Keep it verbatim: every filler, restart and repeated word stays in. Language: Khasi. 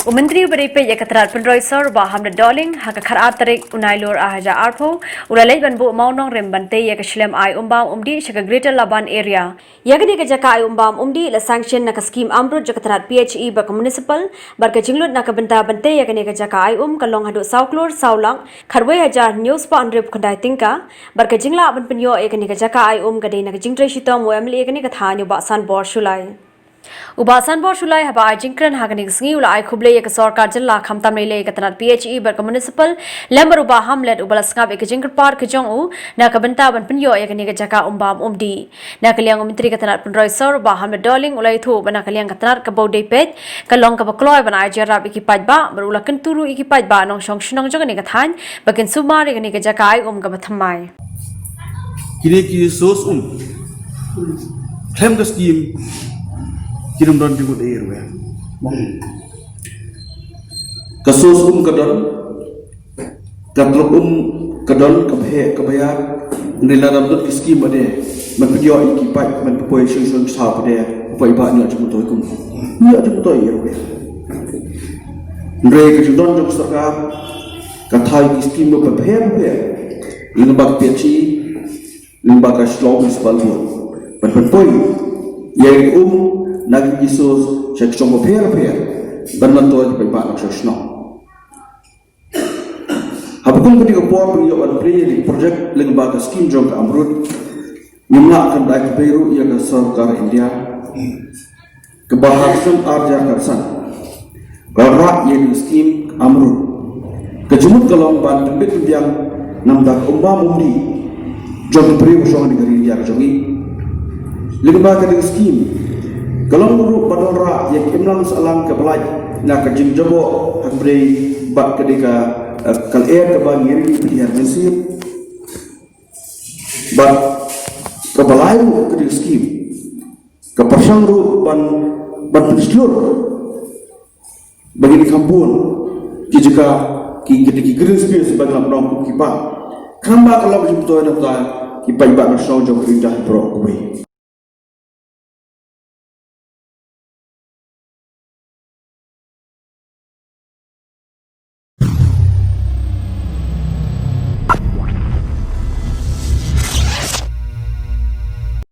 U Myntri uba dei peit ïa ka tnat pynroi sor, u Bah Hamlet Dohling, ha ka khatar tarik u Nailur ar hajar arphew, u la leit ban buh mawnongrim ban tei ïa ka shlem ai um bam um dih sha ka Greater Laban Area. Ïa kane ka jaka ai um bam um dih la sanction na ka skim AMRUT jong ka tnat P H E bad ka Municipal, bad ka jinglut na ka bynta ban tei ïa kane ka jaka ai um ka long haduh saw klur saw lak khatwei hajar hynñiew spah hynriewphew khyndai tyngka, bad ka jinglah ban pynïoh ïa kane ka jaka ai um ka dei na ka jingtrei shitom u M L A kane ka thaiñ u Bah Sanbor Shullai. U Bah Sanbor Shullai haba ai jingkren ha kane ka sngi u la ai khublei ïa ka sorkar jylla khamtam lei lei ka tnat P H E bad ka Municipal, lem bad u Bah Hamlet uba la sngap ïa ka jingkyrpad ka jong u na ka bynta ban pynïoh ïa kane ka jaka um bam um dih. Na ka liang u Myntri ka tnat pynroi sor u Bah Hamlet Dohling u la ïathuh ba na ka liang ka tnat kaba u dei peit ka long kaba kloi ban ai jingïarap ïa ki paidbah, bad u la kyntu ruh ïa ki paidbah nongshong shnong jong kane ka thaiñ ba kin sumar ïa kane ka jaka ai um kaba thymmai. Kine ki source um khlem ka skim ki nym don jingmut ei ruh. Ka source um ka don, ka trok um ka don, ka bheh ka bha ïa. Hynrei lada ym don ki skim ba dei ban pynïoh ïa ki paid ban pynpoi shuh shuh sa ba dei, poi ba ñiah jingmyntoi kum, ñiah jingmyntoi ïa ruh. Hynrei ka jingdon jong ka sorkar ka thaw ïa ki skim ba bha bha lyngba ka P H E, lyngba ka Shillong Municipal Board ban pynpoi ïa ki um na ki source sha ki shong bapher bapher ban myntoi ki paidbah nongshong shnong. Haba kum kane ka por ba ngi ïoh ban plie ïa ki project lyngba ka skim jong ka AMRUT, ngim lah ban ai khublei ruh ïa ka sorkar India kaba ha ka snem ar hajar khatsan ka rah ïa ka skim AMRUT. Ka jingmut ka long ban pynbit pynbiang namar ka um bam um dih jong ki briew jong kane ka ri India ka jong ngi. Lyngba kane ka skim ka long ruh ban wanrah ïa ka imlang sahlang kaba lait na ka jingjaboh ha kaba ïadei bad ka dei ka, eh, ka lyer kaba ngi ri pynhiar mynsiem. Bad kaba lai ruh kane ka skim ka pyrshang ruh ban, ban pynshlur ba ngin kham bun ki jaka, ki, ki, ki green space ba ngi la pynlong kum ki park. Khnang ba ka long ka jingmyntoi na ka bynta ki paidbah nongshong jong ka ri India baroh kawei.